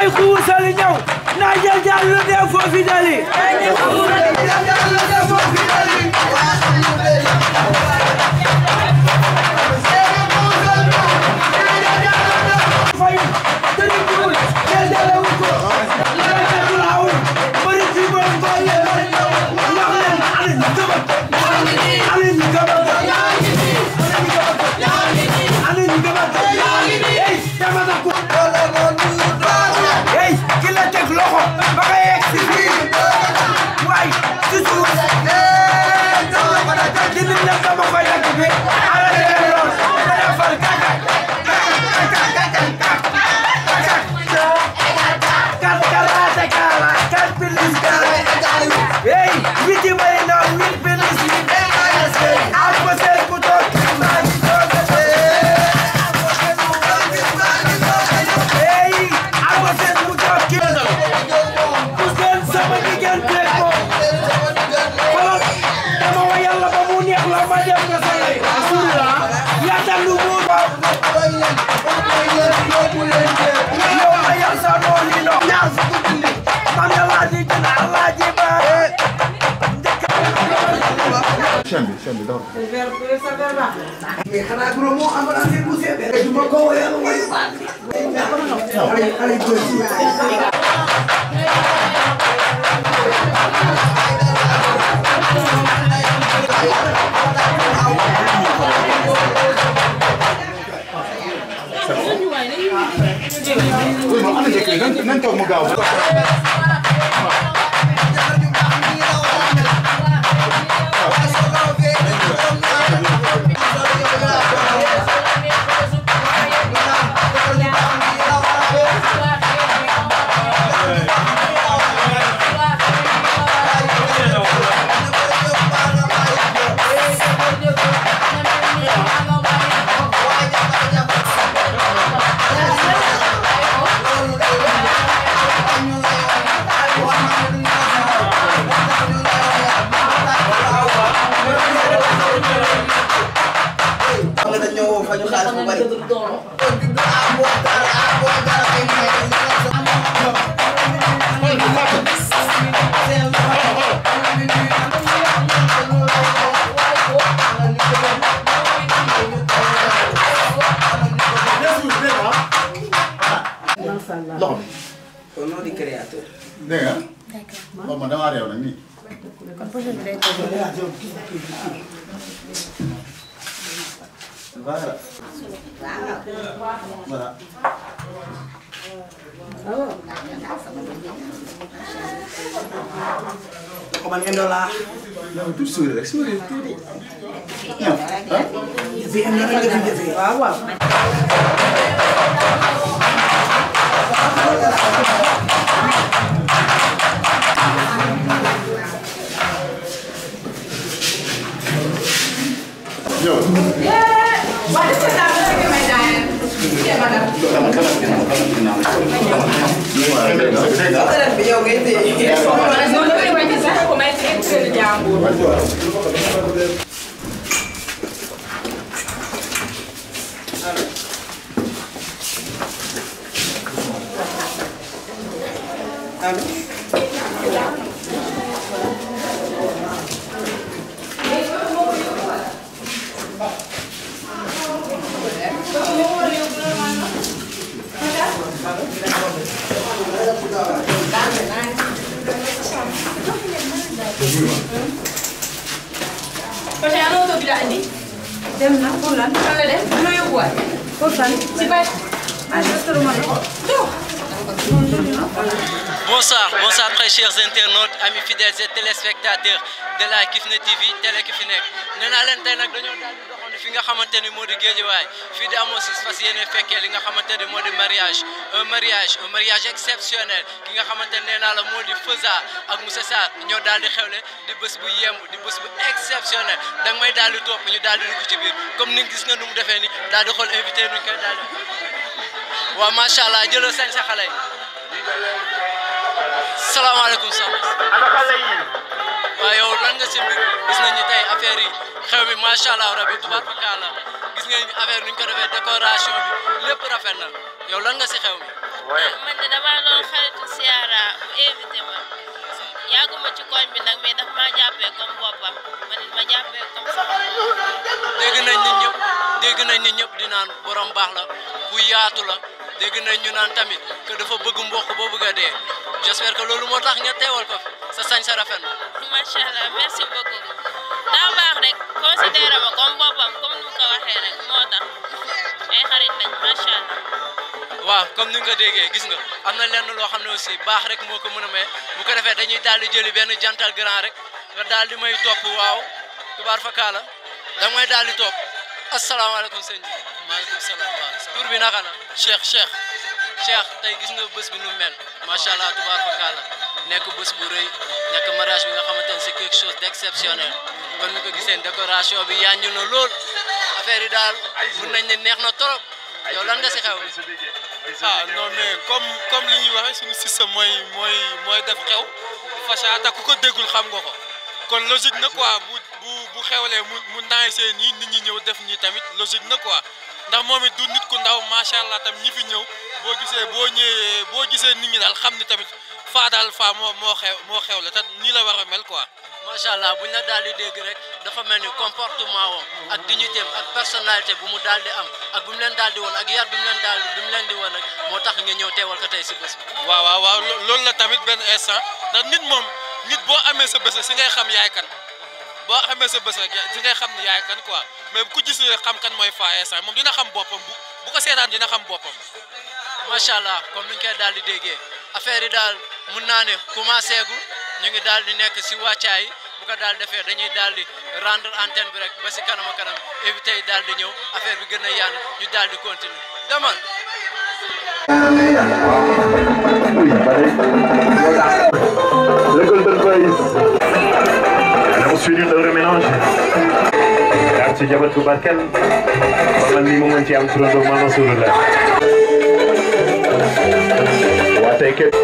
ay xuusal ñëw na jël jàll lu dee foofi dali Chambi daw. Xanaa guro moo amal affaire bu seet. Du ma ko woyal way baat. Allez nañ toog mu gaaw. Au nom du créateur. Dégg nga. D'accord. Man damaa réew nag nii. Voilà. Voilà. Comment ngeen doon laa. yow tuuti sourire rek sourire tuuti. Fii am na rek nga fi defee. Waaw waaw. Yo. What is it that you're my diet? Yeah, madam. Parce que ano to bila andi dem na pour lan kan la def lo yobwa pour fan ci bay Bonsoir très chers internautes, amis fidèles et téléspectateurs de la Kifne TV télé ki fi nekk nee naa leen tey nag dañoo daal di doxoon fi nga xamante ni moo di Guédiawaye fii di amoo sis fas yéene fekkee li nga xamante ni moo di un mariage exceptionnel ki nga xamante ne nee naa la moo di Feuza ak Moussa Sarr ñoo daal di xewle di bés bu yemb di bés bu exceptionnel danga may daal di topp ñu daal di dugg ci biir comme ni gis nga nu mu defee ni daal di xool invité nuñ koy daal di waaw macha allah jëlal sañ sa xale yi salaamaaleykum soxna ana xale yi waaw yow lan nga si mbir gis nañu tey affaire yi xew mi macha allah rabi tubaab fakkaar la gis ngeen affaire nuñ ko defee décoration bi lépp rafet na yow lan nga si xew mi man de damaa doon xaritu Siara mu invité ma yàgguma ci koñ bi nag mais daf maa jàppee comme boppam man it ma jàppee comme sama bopp. dégg nañ nit ñëpp di naan borom baax la bu yaatu la dégg nañ ñu naan tamit que dafa bëgg mbokk ba bëgg a dee j'espère que loolu moo tax nga teewal ko sa sañ sa rafet na. macha allah merci beaucoup daa baax rek considéré ma comme boppam comme ni mu ko waxee rek moo tax ay xarit lañ macha allah. waaw comme ni nga ko déggee gis nga am na lenn loo xam ne aussi baax rek moo ko mën a may bu ko defee dañuy daal di jëli benn jantal grand rek nga daal di may topp waaw tubaar fa kaala da may daal di topp asalaamaaleykum sëñ bi. maaleykum salaam waaw. tur bi naka la. Cheikh tey gis nga bés bi nu mel macha allah tubaar fa kaala nekk bés bu rëy nekk mariage bi nga xamante ne c'est quelque chose d'exceptionnel kon ni ko gisee décoration bi yaañu na lool affaire yi daal mun nañ ne neex na trop yow lan nga si xew. non mais comme li ñuy waxee suñu système mooy def xew façade ku ko déggul xam nga ko kon logique na quoi bu xewlee mu naay seen nii nit ñi ñëw def nii tamit logique na quoi ndax moom it du nit ku ndaw macha allah tam ñi fi ñëw boo gisee nit ñi daal xam ni tamit faa daal faa moo xew la te nii la war a mel quoi. macha allah buñ la daal di dégg rek dafa mel ni comportement wam ak dignité am ak personnalité bu mu daal di am ak bu mu leen daal di woon ak yar bi mu leen di woon rek moo tax nga ñëw teewal ko tey si bés bi. waaw loolu la tamit benn instant ndax nit boo amee sa bés si ngay xam yaay kan boo amee sa bés rek si ngay xam ni yaay kan quoi mais ku gis xam kan mooy Faa instant moom dina xam boppam bu ko seetaan dina xam boppam. macha allah comme ni ñu koy daal di déggee affaire yi daal mun naa ne commencé gu ñu ngi daal di nekk si wàccaay bu ko daal defee dañuy daal di rendre antenne bi rek ba si kanam ak kanam évité yi daal di ñëw affaire bi gën a yaatu ñu daal di continuer demal. Le Golden Boys. Alors suivi d'un reménage. Quartier Diabatou Barkel. Ba man ni mo mën ci am turando Mama Sourou la. Waa tey ket.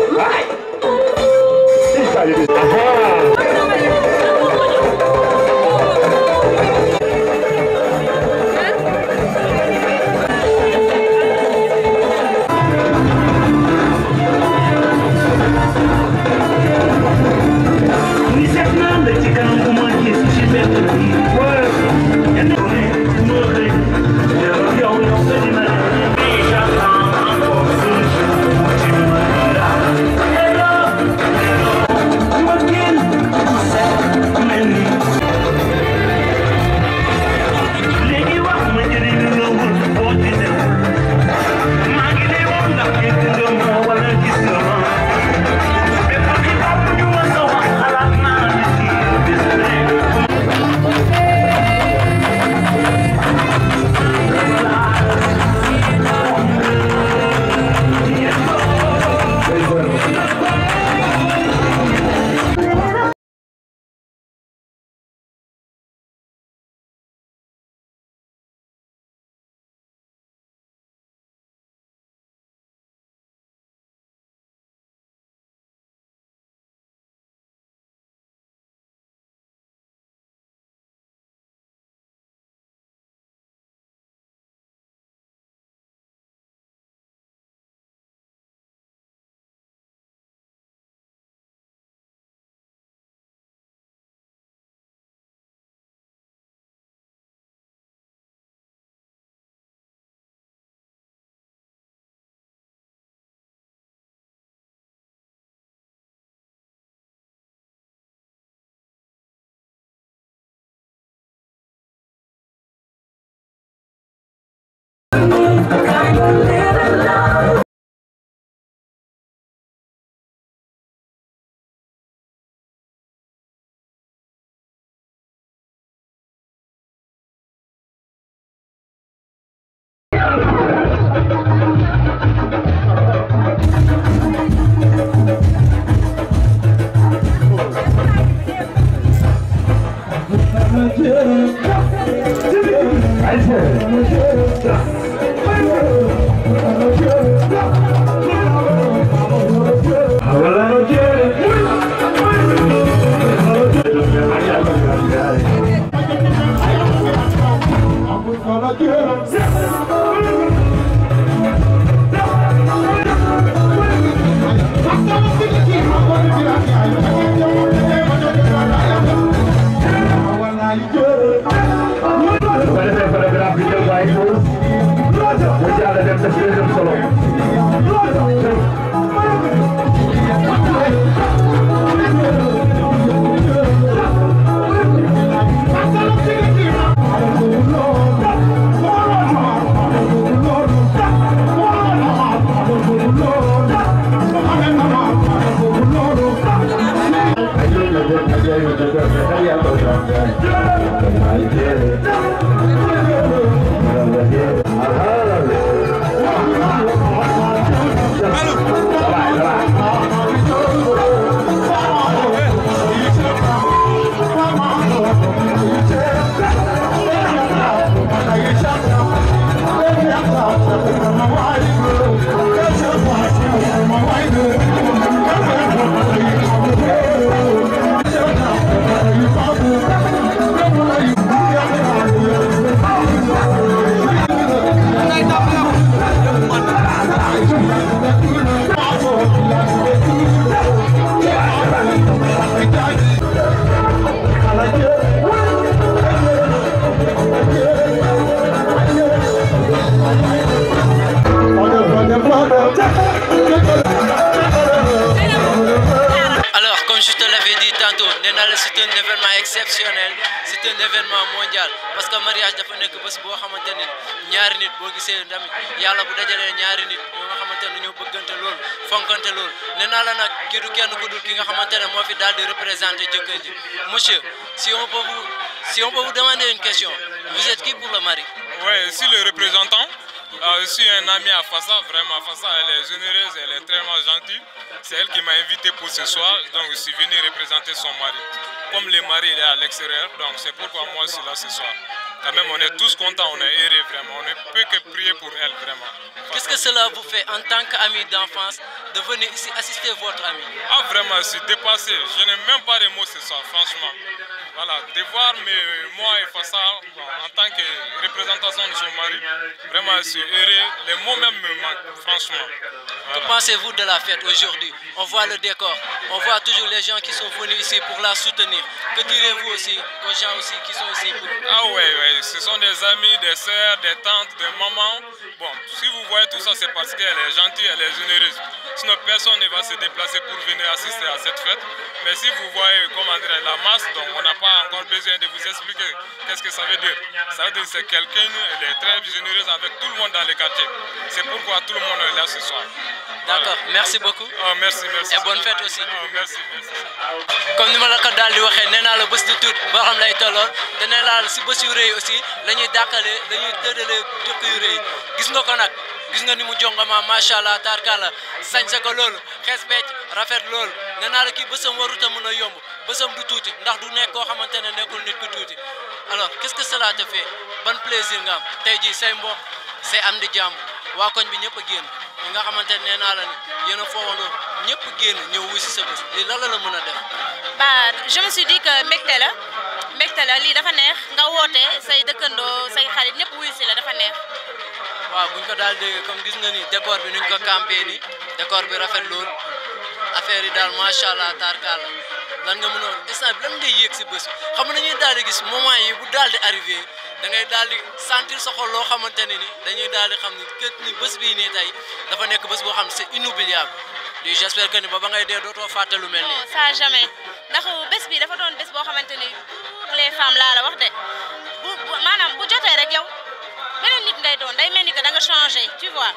Quiero Alors, comme je te l'avais dit tantôt, c'est un événement exceptionnel, c'est un événement mondial parce que mariage dafa nekk bés boo xamante ni ñaari nit boo gisee tamit yàlla bu dajalee ñaari nit ñoo nga xamante ne ñoo bëggante lool fonkante lool nee naa la nag kii du kenn ku dul ki nga xamante ne moo fi daal di représenter jëkkër ji. Monsieur, si on peut vous demander une question, vous êtes qui pour le mari? Oui, je suis le représentant. Je suis un ami à Fassa, vraiment. Fassa, elle est généreuse, elle est très gentille. C'est elle qui m'a invité pour ce soir, donc je suis venu représenter son mari. Comme le mari il est à l'extérieur, donc c'est pourquoi moi je suis là ce soir. Quand même, on est tous contents, on est heureux vraiment. On ne peut que prier pour elle vraiment. Qu'est-ce que cela vous fait en tant qu'ami d'enfance de venir ici assister votre ami? Ah vraiment, je suis dépassé. Je n'ai même pas de mots ce soir, franchement. Voilà, de voir moi et Fassa en tant que représentation de son mari, vraiment je suis heureux. Les mots même me manquent, franchement. Voilà. Que pensez-vous de la fête aujourd'hui? On voit le décor, on voit toujours les gens qui sont venus ici pour la soutenir. Que direz-vous aussi aux gens aussi qui sont ici pour... Ah oui, ce sont des amis, des sœurs, des tantes, des mamans. Bon, si vous voyez tout ça, c'est parce qu'elle est gentille, elle est généreuse. Sinon, personne ne va se déplacer pour venir assister à cette fête. Mais si vous voyez, comment dire, la masse, donc on n'a pas encore besoin de vous expliquer qu'est-ce que ça veut dire. Ça veut dire que c'est quelqu'un, elle est très généreuse avec tout le monde dans les quartiers. C'est pourquoi tout le monde est là ce soir. D'accord, merci beaucoup. Oh, merci. Et bonne fête aussi. Oh, merci. Comme ni ma la ko daal di waxee nee naa la bés du tuut boo xam lay tolloon te nee naa la si bés yu rëy aussi la ñuy dàkkale la ñuy dëddalee jëkk yu rëy gis nga ko nag gis nga ni mu jongama macha allah tarkala sañse ko loolu xees becc rafet loolu nee naa la kii bésam warut a mën a yomb bésam du tuuti ndax du nekk koo xamante ne nekkul nit ku tuuti. Alors qu'est-ce que cela te fait ban plaisir nga am tey jii say mbokk say am di jàmm waa koñ bi ñëpp a génn ñi nga xamante ne nee naa la ni yéen a foowandoo ñëpp génn ñëw wuy si sa bés lii lan la mën a def. Bah je me suis dit que mbégte la lii dafa neex nga woote say dëkkandoo say xarit ñëpp wuy si la dafa neex. waaw buñ ko daal dégg comme gis nga ni décor bi nuñ ko campé ni décor bi rafet lool affaire yi daal macha allah tarkala lan nga mën a instant bi lan ngay yéeg si bés xam nga dañuy daal di gis moment yi bu daal di arrivé da ngay daal di sentir sa xol loo xamante ne ni dañuy daal di xam ni kët ni bés bii nii tey dafa nekk bés boo xam ne c'est inoubliable di j'espère que ni ba ngay dee dootoo fàtte lu mel nii. non ça jamais ndax bés bi dafa doon bés boo xamante ni les femmes laa la wax de bu maanaam bu jotee rek yow beneen nit ngay doon day mel ni que da nga changé tu vois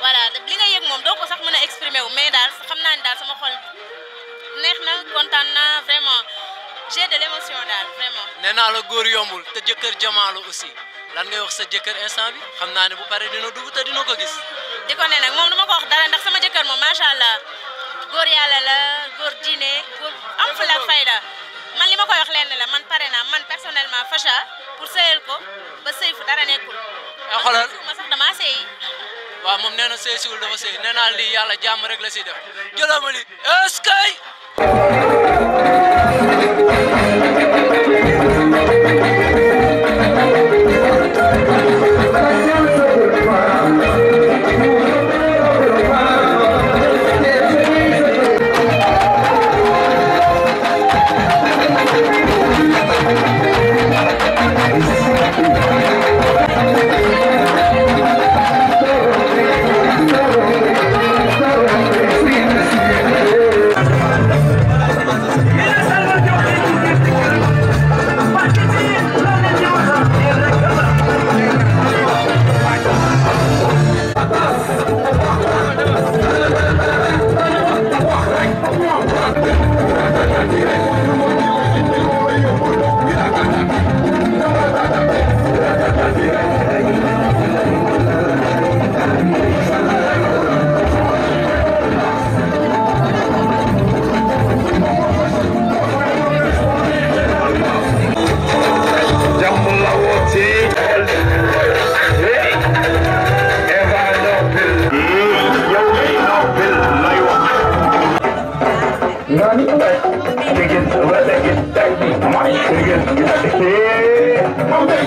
voilà li nga yëg moom doo ko sax mën a exprimer wu mais daal xam naa ni daal sama xol neex na kontaan naa vraiment j'ai de l'émotion daal vraiment. nee naa la góor yombul te jëkkër jamaalu aussi lan ngay wax sa jëkkër instant bi xam naa ne bu pare dina dugg te dina ko gis. di ko ne nag moom dama ko wax dara ndax sama jëkkër moom macha allah góor yàlla la góor diine góor am fulla ak fayda man li ma koy wax lenn la man pare naa man personnellement Facha pour sëyal ko ba sëy fu dara nekkul. xoolal ma sax damaa sëy. waaw moom nee na sëy siwul dafa sëy nee naa lii yàlla jàmm rek la si def jëloo ma lii est-ce que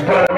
Voilà.